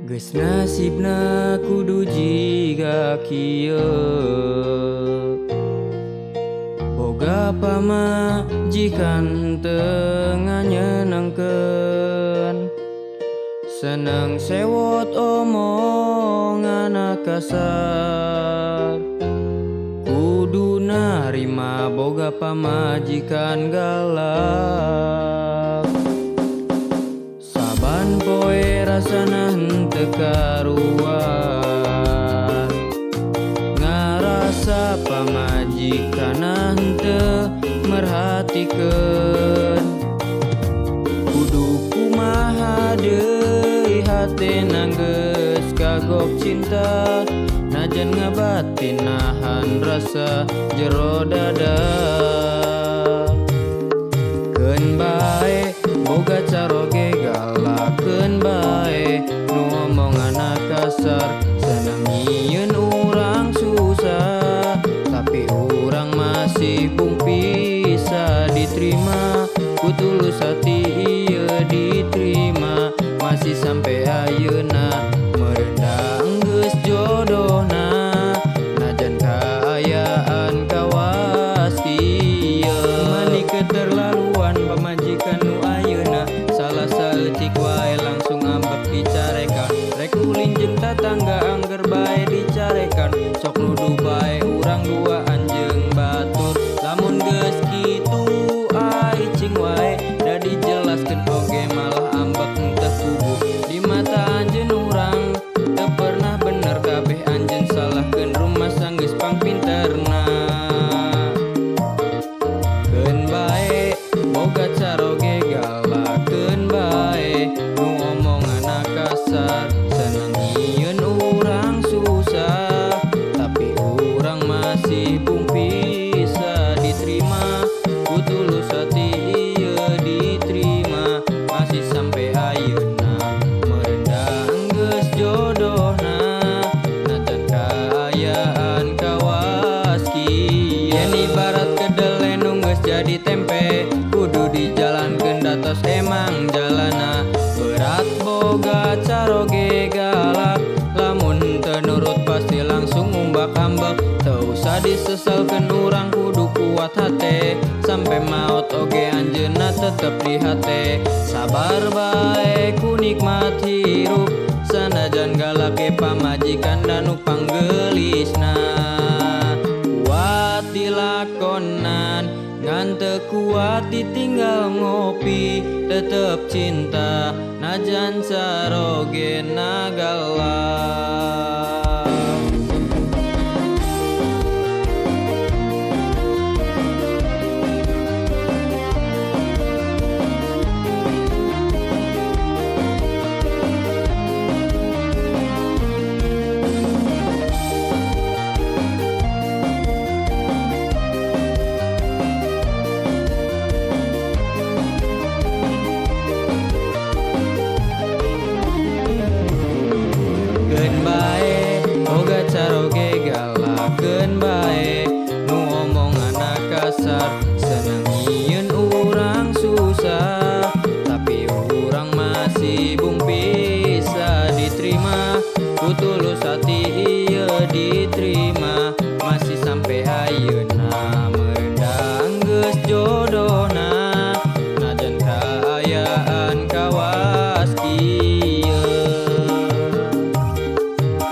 Geus nasibna kudu jiga kieu. Boga pamajikan teu nganyenengkeun. Seneng sewot omongan kasar. Kudu narima boga pamajikan galak. Saban poe rasana henteu karuan. Ngarasa pamajikan henteu merhatikeun. Kudu kumaha deui hatena geus kagok cinta. Najan ngabatin nahan rasa jero dada. Keun bae boga caroge galakeun bae. Nu omonganna kasar seneng nyieun urang susah. Tapi urang masih bung bisa diterima. Ku tulus hati ieu diterima. Masih sampai ayeuna merendah geus jodohna. Najan kaayaan kawas kieu. Mani keterlaluan pamajikan nu ayeuna. Salah saeutik wae langsung ambek dicarekan. Rek ulin jeung tatangga angger bae dicarekan. Sok nuduh bae urang duaan jeung batur. Lamun geus kitu aicing wae da dijelaskeun oge malah ambek henteu kubu. Di mata anjeun urang teu pernah bener kabeh anjeun salahkeun rumasa geus pangpinterna. Keun bae boga caroge galakeun bae. Nu omonganna kasar seneng nyieun urang susah. Tapi urang masih bung bisa diterima. Ku tulus hati ieu diterima. Masih sampai ayeuna merendah geus jodohna. Najan kaayaan kawas kieu. Yen ibarat kedele nu geus jadi tempe. Kudu dijalankeun datos emang jalana. Berat boga caroge galak. Lamun teu nurut pasti langsung ngumbak-ambek. Teu usah disesalkeun urang kudu kuat hate. Sampai maot oge anjeunna tetep di hate. Sabar bae ku nikmat hirup. Sanajan galake pamajikan dan nu panggelisna. Kuat dilakonan ngan teu kuat ditinggal ngopi. Tetep cinta najan caroge galak. Keun bae boga caroge galakeun bae. Nu omonganna kasar seneng nyieun urang susah. Tapi urang masih bung bisa diterima. Ku tulus hati ieu diterima. Masih sampai ayeuna merendah geus jodohna. Najan kaayaan kawas kieu.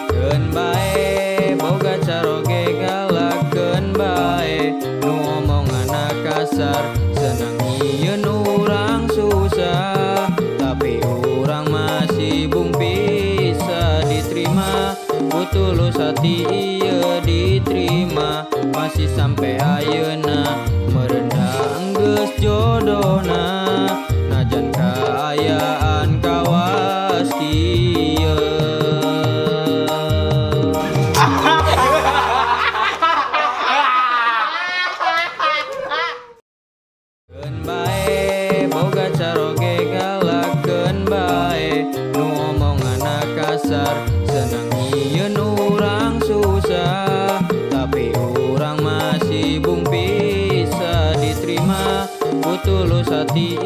Keun bae boga caroge galakeun bae. Nu omonganna kasar seneng nyieun urang susah. Tapi urang masih bung bisa diterima. Ku tulus hati ieu diterima. Masih sampai ayeuna merendah geus jodohna. Najan kaayaan kawas kieu. Keun bae boga caroge galakeun bae. Nu omonganna kasar seneng nyieun urang susah. Tapi urang masih bung bisa diterima. Ku tulus hati